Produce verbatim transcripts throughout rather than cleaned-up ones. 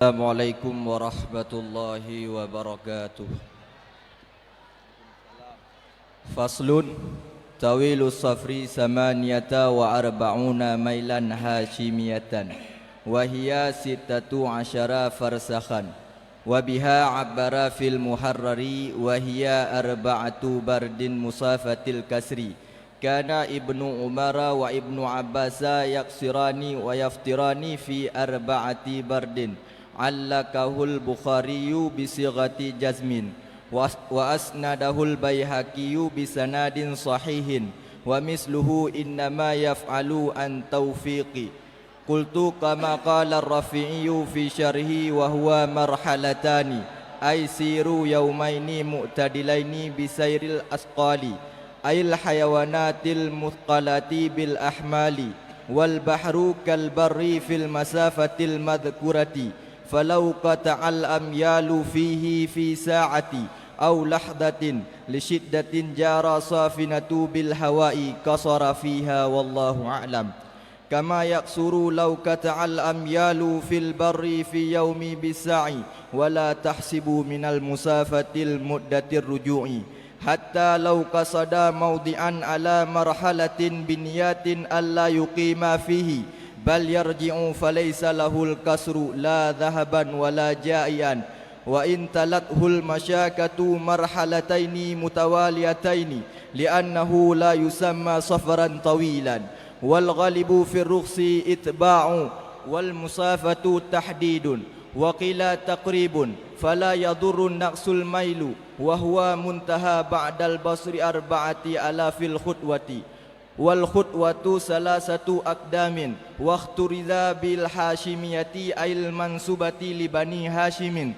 Assalamualaikum warahmatullahi wabarakatuh. Faslun, tawilu safri samaniyata wa arba'una mailan hasyimiyatan, wa hiya sittatu asyara farsakhan, wa biha abbara fil muharrari, wa hiya arba'atu bardin musafatil kasri. Kana ibnu Umara wa ibnu Abbasa yaqsirani wa yaftirani fi arba'ati bardin. Allakahul Bukhariyu bi sighati jazmin, wa, wa asnadahul Baihaqiyyu bi sanadin sahihin, wa misluhu innama yaf'alu an taufiqi. Qultu kama qala Rafi'iyyu fi syarhi wa huwa marhalatani, ay siru yaumaini mu'tadilaini bi sairil asqali, ayil hayawanatil muthqalati bil ahmali, wal bahru kal barri fil masafatil madhkurati, falau qata'al amyalu fihi fi sa'ati aw lahdatin li syiddatin jara safinatu bil hawa'i qasara fiha, wallahu a'lam. Kama yaqsuru law qata'al amyalu fil barri fi yaumi bisa'i, wa la tahsibu minal musafatil muddatir ruju'i, hatta law qasada mawdi'an ala marhalatin biniyatin alla yuqima fihi, bal yarji'u falaysa lahul qasru la dhahaban wa la ja'ian, wa in talathul masyakatu marhalataini mutawaliyataini, li'annahu la yusamma safaran tawilan, wal ghalibu fir rukhsi itba'u, wal musafatu tahdidun, wa qila taqribun, fala yadurru naqsul mailu, wa huwa muntaha ba'dal basri arba'ati alafil khutwati, wal khutwatu salasatu aqdamin, wahturiza bil hasyimiyati ayil mansubati li bani hasyimin,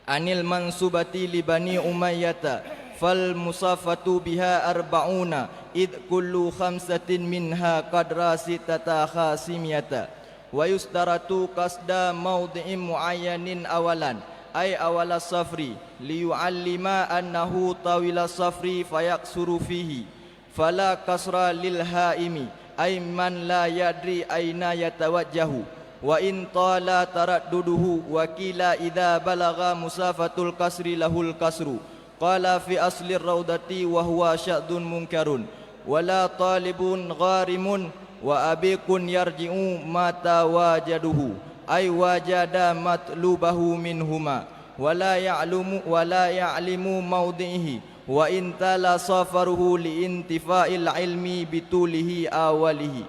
anil mansubati li bani umayyata, fal musafatu biha arba'una, id kullu khamsatin minha qadra sittata hasyimiyata. Wa yustaratu qasda mawdi'in muayyanin awalan, ay awala safri, liyu'allima annahu tawila safri fayaqsuru fihi. Fala qasra lil haimi, ay man la yadri aina yatawajjahu, wa in tala taradduduhu, wa qila idza balagha musafatul qasri lahul qasru. Qala fi aslir raudati wa huwa syadzun munkarun, wa la talibun gharimun, wa abiqun yarji'u ma tawajaduhu, ay wajada matlubahu minhuma, wa la ya'lamu, wa la ya'lamu mawdi'ihi, wa in tala safaruhu li intifa'il ilmi bitulihi awalihi.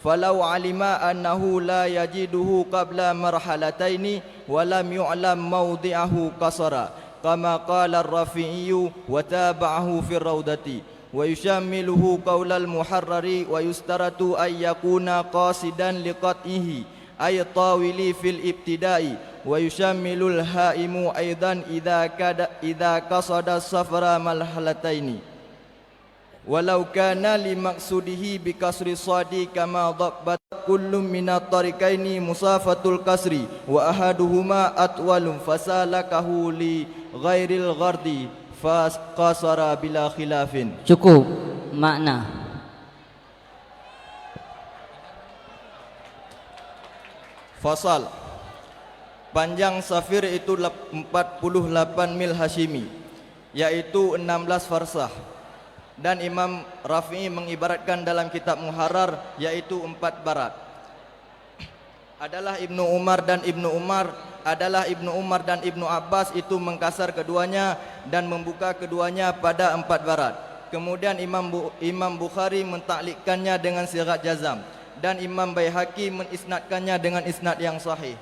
Falau alima annahu la yajiduhu qabla marhalataini wa lam yu'lam mawdi'ahu qasara, kama qala ar-Rafi'iyyu wa taba'ahu fir raudati, wa yusyammiluhu qaulal Muharrari, wa yustaratu an yakuna qasidan liqat'ihi, ay tawili fil ibtida'i, wa yusyammilul haimu aidan idza kada, idza qasada safra marhalataini. Walau kana li maqsudihi bi qasri shadi kama dhabbat kullun minat tariqaini musafatul qasri wa ahaduhuma atwalu fasalakahu li ghairil ghardi faqasara bila khilafin. Cukup makna. Fasal. Panjang safir itu lap-, empat puluh lapan mil Hasyimi, yaitu enam belas farsah. Dan Imam Rafi'i mengibaratkan dalam kitab Muharrar, yaitu empat barat. Adalah Ibnu Umar dan Ibnu Umar, adalah Ibnu Umar dan Ibnu Abbas itu mengkasar keduanya dan membuka keduanya pada empat barat. Kemudian Imam Bu-, Imam Bukhari mentaklikkannya dengan sighat jazam, dan Imam Baihaqi menisnadkannya dengan isnad yang sahih.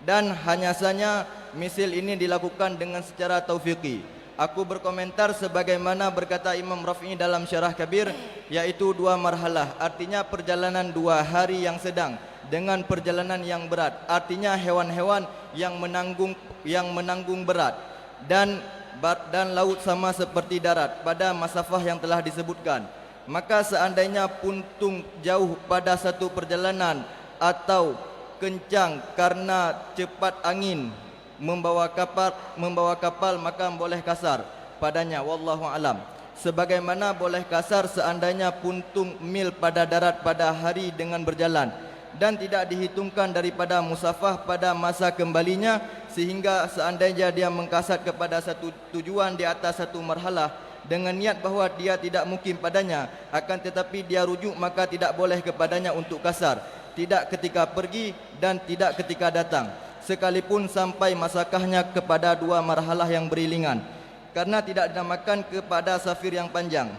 Dan hanya saja misil ini dilakukan dengan secara taufiqi. Aku berkomentar sebagaimana berkata Imam Rafi'i dalam Syarah Kabir, yaitu dua marhalah, artinya perjalanan dua hari yang sedang, dengan perjalanan yang berat, artinya hewan-hewan yang menanggung, yang menanggung berat, dan bar-, dan laut sama seperti darat pada masafah yang telah disebutkan. Maka seandainya puntung jauh pada satu perjalanan atau kencang karena cepat angin membawa kapal, membawa kapal, maka boleh kasar padanya, wallahu alam. Sebagaimana boleh kasar seandainya puntung mil pada darat pada hari dengan berjalan, dan tidak dihitungkan daripada musafah pada masa kembalinya, sehingga seandainya dia mengkasar kepada satu tujuan di atas satu marhalah dengan niat bahwa dia tidak mukim padanya, akan tetapi dia rujuk, maka tidak boleh kepadanya untuk kasar, tidak ketika pergi dan tidak ketika datang, sekalipun sampai masafahnya kepada dua marhalah yang beriringan, karena tidak dinamakan kepada safir yang panjang.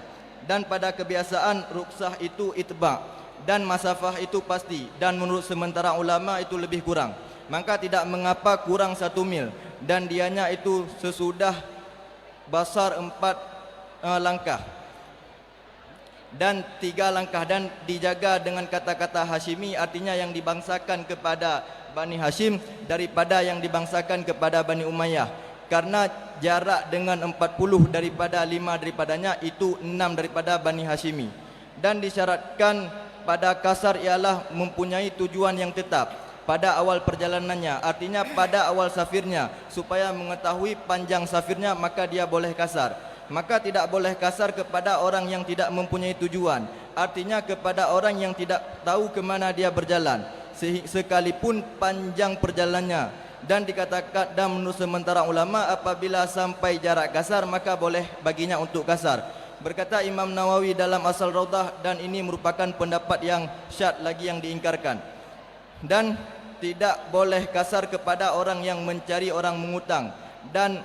Dan pada kebiasaan, rukhsah itu itba', dan masafah itu pasti, dan menurut sementara ulama itu lebih kurang. Maka tidak mengapa kurang satu mil, dan dianya itu sesudah basar empat, eh, langkah, dan tiga langkah, dan dijaga dengan kata-kata Hasyimi, artinya yang dibangsakan kepada Bani Hasyim daripada yang dibangsakan kepada Bani Umayyah, karena jarak dengan empat puluh daripada lima daripadanya, itu enam daripada Bani Hasyimi. Dan disyaratkan pada kasar ialah mempunyai tujuan yang tetap pada awal perjalanannya, artinya pada awal safirnya, supaya mengetahui panjang safirnya, maka dia boleh kasar. Maka tidak boleh kasar kepada orang yang tidak mempunyai tujuan, artinya kepada orang yang tidak tahu ke mana dia berjalan, sehi-, sekalipun panjang perjalanannya. Dan dikatakan, dan menurut sementara ulama, apabila sampai jarak kasar, maka boleh baginya untuk kasar. Berkata Imam Nawawi dalam Asal Raudah, dan ini merupakan pendapat yang syad lagi yang diingkarkan. Dan tidak boleh kasar kepada orang yang mencari orang mengutang, dan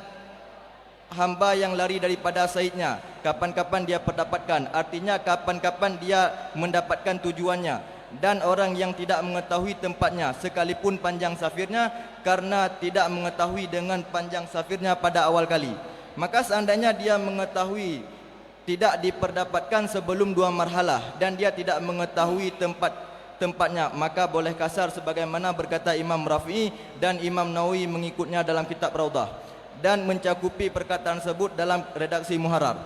hamba yang lari daripada saidnya, kapan-kapan dia perdapatkan, artinya kapan-kapan dia mendapatkan tujuannya, dan orang yang tidak mengetahui tempatnya, sekalipun panjang safirnya, karena tidak mengetahui dengan panjang safirnya pada awal kali. Maka seandainya dia mengetahui tidak diperdapatkan sebelum dua marhalah, dan dia tidak mengetahui tempat, tempatnya, maka boleh kasar sebagaimana berkata Imam Rafi'i dan Imam Nawawi mengikutnya dalam kitab Raudah, dan mencakupi perkataan tersebut dalam redaksi Muharrar.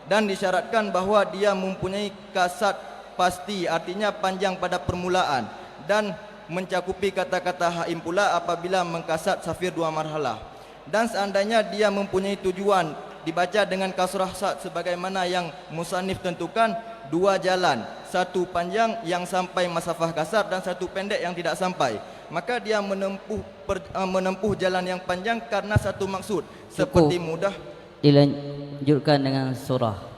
Dan disyaratkan bahwa dia mempunyai kasat pasti, artinya panjang pada permulaan, dan mencakupi kata-kata haim pula apabila mengkasat safir dua marhalah. Dan seandainya dia mempunyai tujuan dibaca dengan kasrah sad sebagaimana yang musannif tentukan, dua jalan, satu panjang yang sampai masafah kasar dan satu pendek yang tidak sampai, maka dia menempuh per-, eh, menempuh jalan yang panjang karena satu maksud, seperti mudah. Dilanjutkan dengan surah.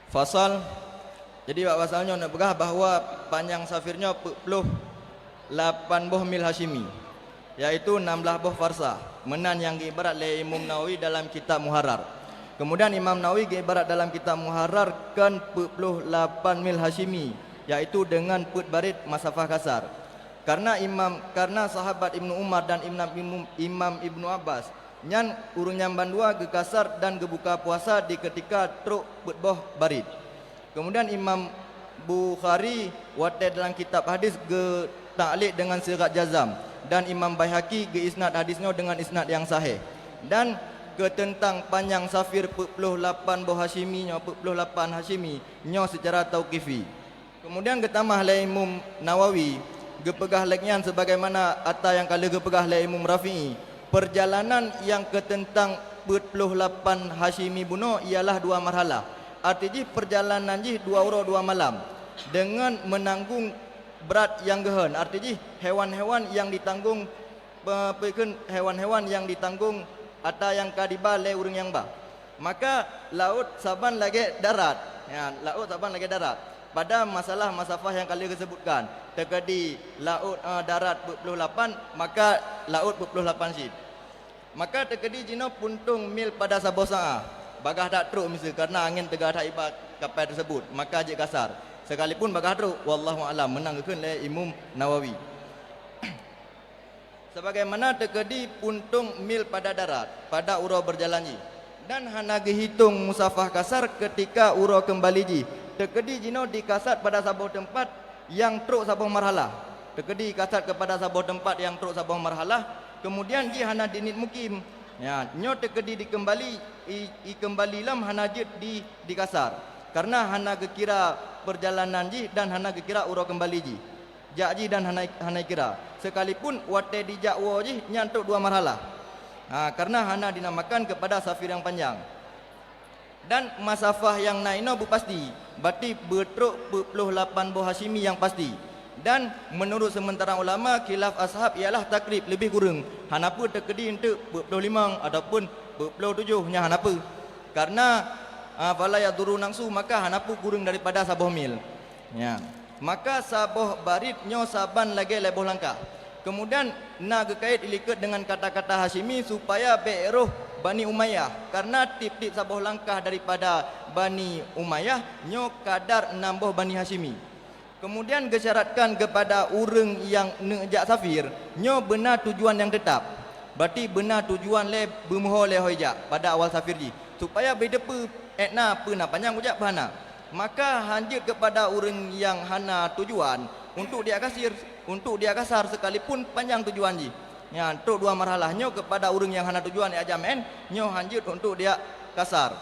Fasal. Jadi, bak fasal nyoe neupeugah bahwa panjang safir nyoe peuet ploh lapan boh mil Hasyimi, yaitu nam blaih boh farsah, meunan nyang geuibarat lé Imam Nawawi dalam kitab Muharrar. Kemudian Imam Nawawi geuibarat dalam kitab Muharrar kon peuet ploh lapan mil Hasyimi, yaitu deungon peuet barit masafah kasar. Karena Imam, karena sahabat Ibnu Umar dan Imam, Imam Ibnu Abbas nyan, ureuëng nyan bandua geukasar dan geubuka puasa di keutika trok peuet boh barit. Kemudian Imam Bukhari watée dalam kitab hadis geutaklik dengan sigat jazam, dan Imam Baihaqi geuisnad hadis nyoe dengan isnad nyang sahih. Dan keuteuntang panyang safir peuet ploh lapan boh Hasyimi nyoe, peuet ploh lapan Hasyimi nyoe seucara tauqifi. Keumudian geutamah lé Imam Nawawi, geupeugah lagée nyan sebagaimana ata nyang ka lheueh geupeugah lé Imam Rafi'i, peurjalanan nyang keuteuntang peuet ploh lapan Hasyimi bunoe ialah dua marhalah. Arti jih peurjalanan jih dua uroe dua malam, deungon meunanggong brat nyang geuhon. Arti jih hewan-hewan nyang ditanggong, pe-, peue kheun hewan-hewan nyang ditanggong ata nyang ka diba lé ureuëng nyang ba. Maka laôt saban lagée darat. Ya, laôt saban lagée darat. Pada masalah masafah nyang ka lheueh geusebutkan, teukeudi laôt, eh, darat peuet ploh lapan, maka laôt peuet ploh lapan cit. Maka teukeudi jinoe puntông mil pada saboh saát. Bagaih that trok miseue, kareuna angén teuga that iba kapai teusebut, maka jeuet kasar. Sekalipun bagaih trok, wallahu a'lam, meunan geukheun lé Imam Nawawi. Sebagaimana teukeudi puntông mil pada darat, pada uroe beujalan jih, dan hana geuhitông musafah kasar keutika uroe keumbali jih, teukeudi jinoe dikasat pada saboh teumpat nyang trok saboh marhalah. Teukeudi kasat keupada saboh teumpat nyang trok saboh marhalah, keumudian jih hana diniet mukim. Ya, nyoe teukeudi dikeumbali, i, ikeumbali lom hana jeuet di, dikasar, kareuna hana geukira peurjalanan jih dan hana geukira uroe keumbali jih. Jak jih dan hana, hana ikira. Sekalipun watée dijak woe jih nyan trok dua marhalah. Ha, kareuna hana dinamakan keupada safir nyang panjang. Dan masafah nyang na inoe beupasti, Berarti beutrok peuet ploh lapan boh Hasyimi nyang pasti. Dan meunurot seumeuntara ulama, khilaf ashab ialah takrib, leubeh kureueng. Hana peue teukeudi eunteuk peuet ploh limong ataupun peuet ploh tujoh, nyan hana peue. Karena, a, fala yadurru naqsu, maka hana peue kureueng daripada saboh mil. Ya. Maka saboh barit nyoe saban lagée lhée boh langkah. Keumudian na geukait ilikot deungon kata-kata Hasyimi supaya bék roh Bani Umayyah, karena tieb-tieb saboh langkah daripada Bani Umayyah nyoe kadar nam boh Bani Hasyimi. Keumudian geusyaratkan keupada ureuëng nyang neuk jak safir, nyoe beuna tujuan nyang teutap. Berarti beuna tujuan lé beumeuho lé ho jak pada awal safir jih, supaya beuteupeue ék na peue na panyang kujak peu hana. Maka hanjeuet keupada ureuëng nyang hana tujuan untuk dijak kasir, untuk dijak kasar, sekalipun panyang tujuan jih. Nyan trok dua marhalah nyoe keupada ureuëng nyang hana tujuan jak jamén, nyoe hanjeuet untuk dijak kasar.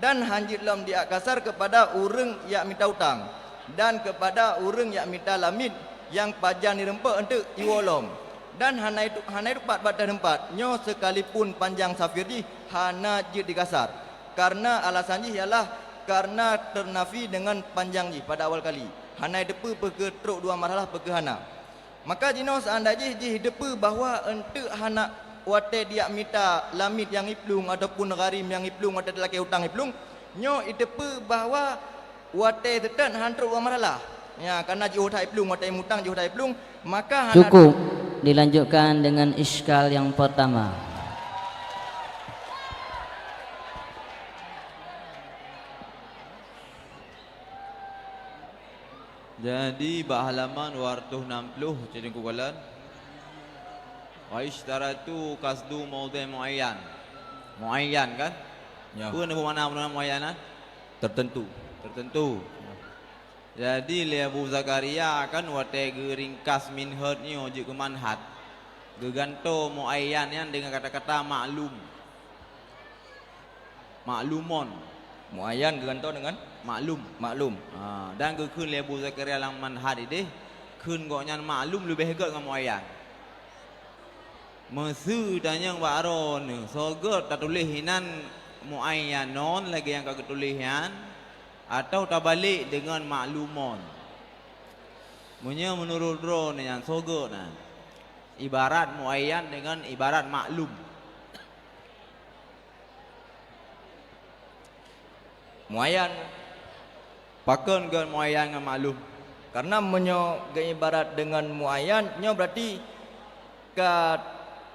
Dan hanjeuet lom dijak kasar keupada ureuëng jak mita utang, dan keupada ureuëng jak mita lamiet nyang pajan di rumpok eunteuk jiwoe lom. Dan hana itu, hana itupat bak teumpat nyoe, sekalipun panyang safir jih hana jeuet dikasar. Karena alasan jih ialah karena teunafi deungon panyang jih pada awal kali. Hana jiteupeue peu kheueh trok dua marhalah peu kheueh hana. Maka jinoe seandai jih jiteupeue bahwa eunteuk hana watée dijak mita lamiet nyang jiplueng ataupun gharim nyang jiplueng watée talakée utang jiplueng, nyoe jiteupeue bahwa watée seutôt han trok dua marhalah. Ya, karena jiôh that jiplueng, watée mutang jiôh that jiplueng, maka hana. Cukup, dilanjutkan dengan iskal yang pertama. Jadi, bak halaman dua ratus enam puluh, Cik Teungku Kalon. Wa isytaratu qasdu maudhi' muayyan. Muayyan, kan? Ya. Peue na makna muayyan, kan? Tertentu. Tertentu. Ya. Jadi, lé Abu Zakaria, kan, watée geuringkas minhaj nyoe jeuet keu manhaj, geugantoe muayyan nyan deungon kata-kata maklum. Maklumon. Muayyan geugantoe deungon? Maklum. Maklum. Ha, dan geukheun lé Abu Zakaria lam manhaj idéh, kheun gobnyan maklum leubeh gét ngon muayyan. Meuseu tanyong bak droeneuh, soe gét tatuléh inan muayyanon lagée nyang ka geutuléh nyan, atawa tabalek deungon maklumon? Meunyoe meunurot droeneuh nyan soe gét na? Ibarat muayyan deungon ibarat maklum. Muayyan. Pakon gét muayyan ngon maklum? Karena meunyoe geuibarat deungon muayyan, nyoe berarti ka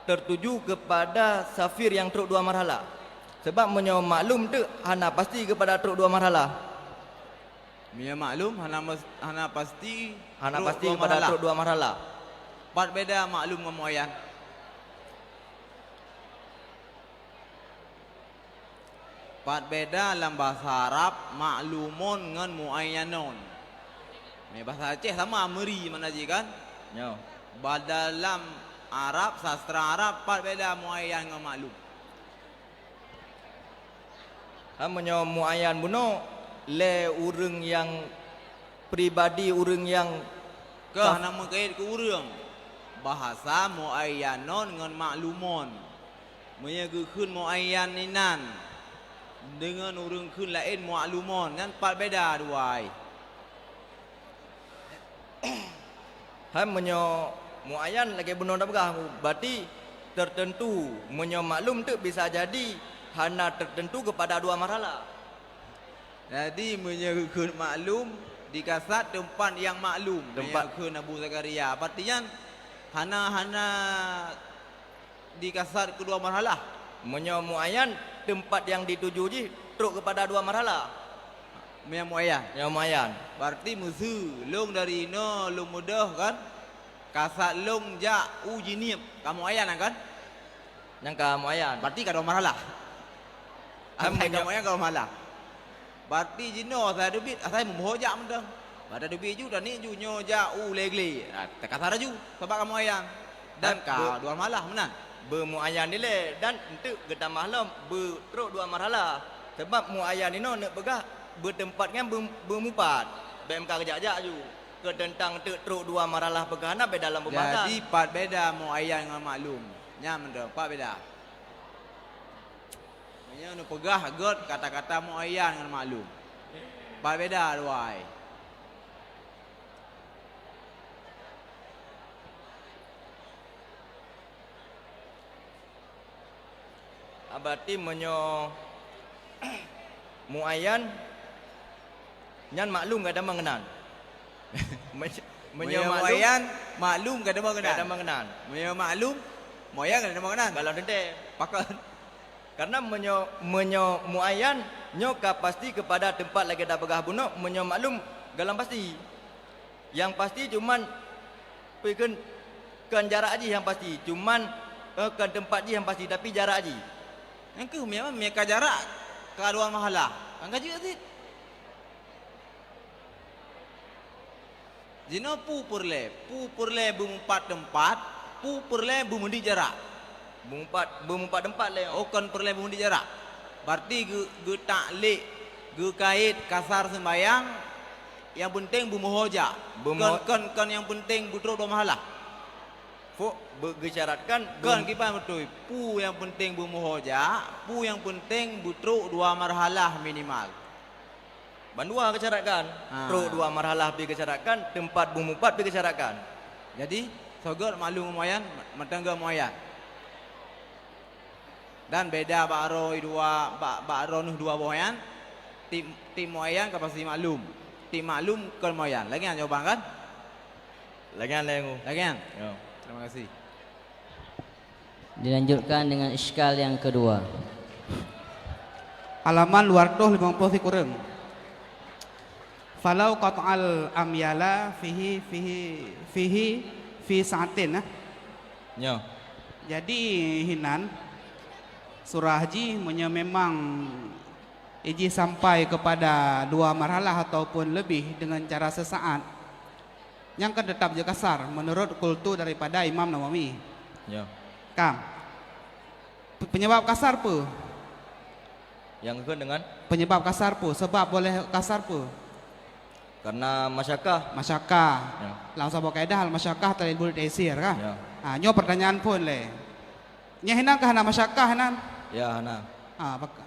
tertuju keupada safir nyang trok dua marhalah. Sebab meunyoe maklum teuk hana pasti keupada trok dua marhalah. Meunyoe maklum hana mes-, hana pasti. Hana trok pasti dua keupada marhalah. Trok dua marhalah. Pat beda maklum ngon muayyan? Pat beda lam bahasa Arab maklumon ngon muayyanon. Mé bahasa Aceh sama, meuri makna jih kan? Nyo. Bak dalam Arab, sastra Arab, pat beda muayyan ngon maklum. Ha, meunyoe muayyan bunoe lé ureuëng nyang pribadi, ureuëng nyang. Kah saf- hana meukait keu ureuëng. Bahasa muayyanon ngon maklumon. Meunyoe geukheun muayyan inan deungon ureuëng kheun laén maklumon, nyan pat beda dua ai. Hai meunyoe muayyan lagée bunoe tapeugah, berarti tertentu. Meunyoe maklum teuk bisa jadi hana tertentu keupada dua marhalah. Jadi, meunyoe geukheun maklum, dikasat teumpat nyang maklum. Teumpat. Meunyoe geukheun Abu Zakaria, berarti nyan hana, hana dikasat keudua marhalah. Meunyoe muayyan, teumpat nyang dituju jih trok keupada dua marhalah. Meunyoe muayyan. Meunyoe muayyan. Berarti meuseu lôn dari inoe lôn meudeh kan, kasat lôn jak u Jeunieb, ka muayyan kan? Nyang ka muayyan. Berarti ka dua marhalah. Kan asai ka meunyoe muayyan ka dua marhalah. Berarti jinoe asai teubiet, asai meuboh jak mantong. Bak teubiet ju, tanik ju nyoe jak u Legle. Nah, takasar laju, sabab ka muayyan. Dan ka dua marhalah meunan. Beumuayyan dilée dan eunteuk geutamah lom beutrok dua marhalah. Sabab muayyan inoe neuk peugah beuteumpat ngon beu-, beumupat. Bèk meuka geujak-jak ju. Keu teuntang teuk trok dua marhalah peugah na beda lam pembahasan. Jadi, pat beda muayyan ngon maklum. Nyan meunan, pat beda. Meunyoe neupeugah gét kata-kata muayyan ngon maklum. Ba beda dua ai. Ah, berarti meunyoe muayyan, nyan maklum gata meunan. Meunyoe, meunyoe Meunyoe maklum, muayyan, maklum gata meunan. Gata meunan. Meunyoe maklum, muayyan gata meunan. Galom teuntèe. Pakon? Karena meunyoe, meunyoe muayyan, nyoe ka pasti kepada tempat lagèe tapeugah bunoe, meunyoe maklum, galom pasti. Nyang pasti cuman, peue kheun, kon jarak jih nyang pasti, cuman, eh, kon teumpat jih nyang pasti, tapi jarak jih. Nyang keuh, mia, mia ka jarak ka dua marhalah, kan ka jeuet cit. Jinoe peue peureulèe, peue peureulèe beumeupat teumpat, peue peureulèe beumeudiek jarak. Beumeupat, beumeupat teumpat lé. Oh, kon peureulèe beumeudiek jarak. Berarti geu-, geutaklek, geukait kasar seumbahyang, nyang peunteng beumeuho jak. Beumeuho- Kon, kon, kon nyang peunteng beutrok dua marhalah. Fok, be-, geusyaratkan Kon beum- kiban beutôi. Peue nyang peunteng beumeuho jak, peue nyang peunteng beutrok dua marhalah minimal. Bandua geusyaratkan. Ha. Trok dua marhalah pih geusyaratkan, teumpat beumeupat pih geusyaratkan. Jadi, soe göt maklum muayyan, mantong göt muayyan. Dan beda bak droe dua, bak, bak droeneuh dua boh nyan, tiep, tiep muayyan ka pasti maklum. Tiep maklum kon muayyan. Lagèe nyan jawaban kan? Lagèe nyan, lé, Ngu. Lagèe nyan? Yo. Terima kasih. Dilanjutkan dengan iskal yang kedua. Halaman dua ratus lima puluh sikureueng. Falau qata'al amyala fihi, fihi, fihi, fi sa'atin, nah. Nyo. Jadi, hinan, surah jih meunyoe memang ijih sampai kepada dua marhalah ataupun lebih dengan cara sesaat, nyan kan tetap jeuet kasar menurut kultu daripada Imam Nawawi. Ya. Ka. Pe-, penyebab kasar peue? Nyang geukheun dengan? Penyebab kasar peue? Sebab boleh kasar peue? Karena masyakkah. Masyakkah. Ya. Lam saboh kaedah al-masyakkah tajlibut taisir, ka? Ya. Ha, nyoe pertanyaan phon lé. Nyan hinan ka hana masyakkah hinan? Ya, hana. Ha, bak-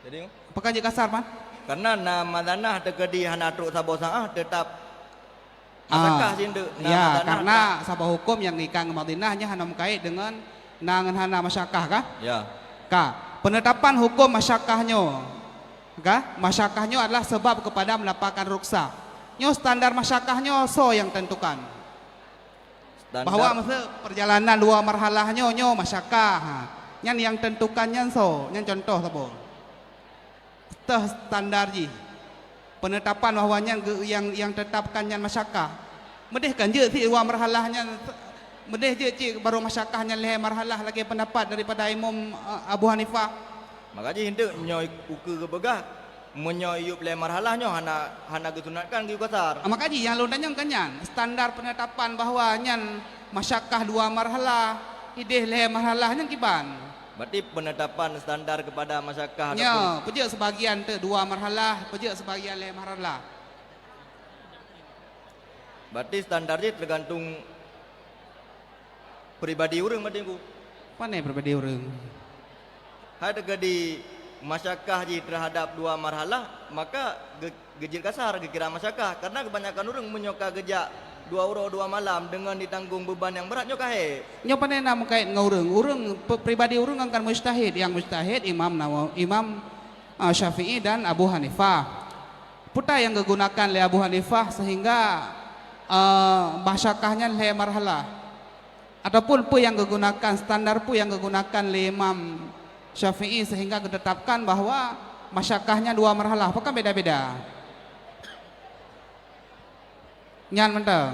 Jadi, pakon jeuet kasar, Man? Karena na madhanah teukeudi hana trok saboh sa'ah, tetap Ah, masyakkah cit, na ya, madhanah karena tetap. Saboh huköm nyang ikat ngon madhanah nyan hana meukait deungon na ngon hana masyakkah, ka? Ya. Ka. Penetapan huköm masyakkah nyoe, ka? Masyakkah nyoe adalah sebab kepada mendapatkan rukhsah. Nyoe standar masyakkah nyoe soe nyang tentukan? Standar. Bahwa masa perjalanan dua marhalah nyoe, nyoe masyakkah. Ha. Nyan nyang tentukan nyan soe? Nyan contoh saboh. Teuh standar jih. Penetapan bahwa nyan ge-, nyang, nyang tetapkan nyan masyakkah. Meudeh kan jeuet cit dua marhalah nyan, meudeh jeuet cit baru masyakkah nyan lhèe marhalah lagèe pendapat daripada Imam, eh, Abu Hanifah. Maka jih eunteuk nyoe ukeue geupeugah, meunyoe yub lhèe marhalah nyoe hana, hana geusunatkan geuyub kasar. Ah, maka jih nyang lôn tanyong kan nyan, standar penetapan bahwa nyan masyakkah dua marhalah, ideh lhèe marhalah nyan kiban. Berarti penetapan standar kepada masyakkah ataupun nyoe, peujeuet sebagian teuk dua marhalah, peujeuet sebagian lhèe marhalah. Berarti standar jih tergantung pribadi ureuëng, berarti, Teungku. Pane pribadi ureuëng? Hai teukeudi masyakkah jih terhadap dua marhalah, maka ge-, geujeuet kasar, geukira masyakkah. Karena kebanyakan ureuëng meunyoe ka geujak dua uroe dua malam deungon ditanggong beuban nyang brat, nyoe ka hék. Nyoe pane na meukait ngon ureuëng. Ureuëng pe-, pribadi ureuëng kan mujtahid. Nyang mujtahid Imam Nawawi, Imam, ah, Syafi'i dan Abu Hanifah. Peue nyang geugunakan lé Abu Hanifah sehingga, eh, masyakkah nyan lhèe marhalah? Ataupun peue nyang geugunakan, standar peue nyang geugunakan lé Imam Syafi'i sehingga geutetapkan bahwa masyakkah nyan dua marhalah? Pakon beda-beda? Nyan mantong.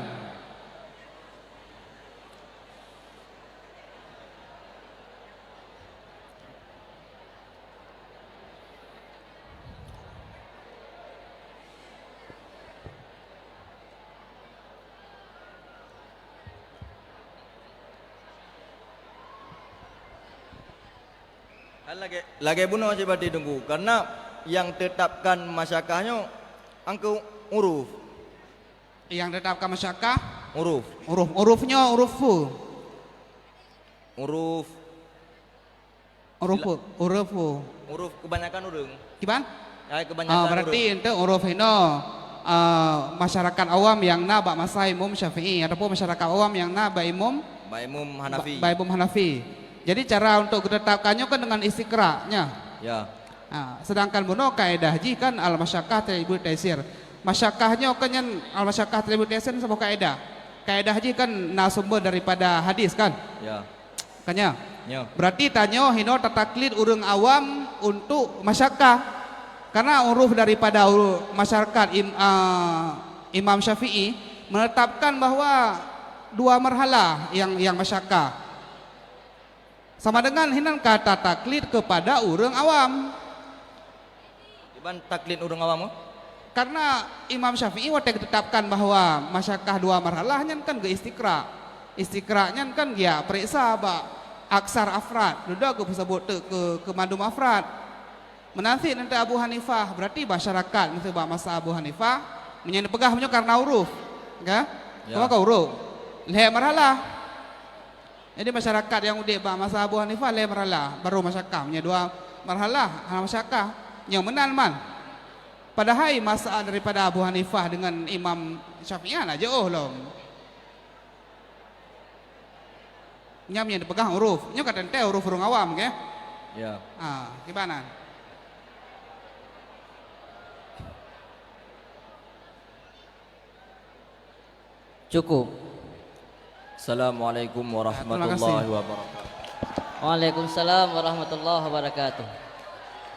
Lagèe, lagèe bunoe cit berarti, Teungku, karena nyang tetapkan masyakkah nyoe angkeu uruf. Nyang tetapkan masyakkah? Uruf. Uruf. Uruf nyoe uruf peue? Uruf. Uruf Sila- peue? Uruf peue? Uruf kebanyakan ureuëng. Kiban? Hai kebanyakan Ah, berarti uruf. Untuk uruf hino, ah, masyarakat awam yang na bak masa Imam Syafi'i ataupun masyarakat awam yang na bak Imam Bak Imam Hanafi. Bak Imam Hanafi. Jadi cara untuk geutetapkan nyoe kan dengan istiqra nya. Ya. Ha, sedangkan bunoe kaedah jih kan al-masyaqqah tajlibut taisir. Masyaqqah nyoe kan nyan al-masyaqqah tajlibut taisir saboh kaedah. Kaedah jih kan na sumber daripada hadis kan? Ya. Kan nya? Ya. Berarti tanyoe hino tataklid ureuëng awam untuk masyaqqah. Karena uruf daripada uru-, masyarakat im-, ah, Imam Syafi'i menetapkan bahwa dua marhalah yang, yang masyaqqah. Sama dengan hinan ka tataklid kepada ureuëng awam. Iban taklid ureuëng awam ke? Karena Imam Syafi'i watée geutetapkan bahwa masyaqqah dua marhalah nyan kan geu-istiqra. Istiqra nyan kan dia periksa bak aksar afrad, dudoe geupeuseubut teuk keu, keu mandum afrad. Meunan cit nanti Abu Hanifah, berarti masyarakat meusti bak masa Abu Hanifah, meunyoe neupeugah meunyoe karena uruf, kan? Ya. Apa ka uruf? Lhée marhalah. Jadi masyarakat nyang udeb bak masa Abu Hanifah lhée marhalah, baru masyaqqah. Meunyoe dua marhalah, hana masyaqqah. Nyoe meunan man. Padahai masa daripada Abu Hanifah dengan Imam Syafi'i hana jiôh lom. Nyan nyang dipeugah uruf. Nyoe ka teuntée uruf ureuëng awam, ke? Ya. Ah, kiban nan? Cukup. Assalamualaikum warahmatullahi wabarakatuh. Waalaikumsalam warahmatullahi wabarakatuh.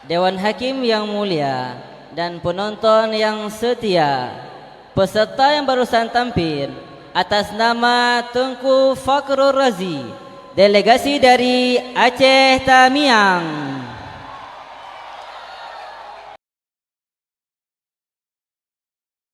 Dewan Hakim yang mulia dan penonton yang setia, peserta yang barusan tampil, atas nama Teungku Fakhrul Razi, delegasi dari Aceh Tamiang.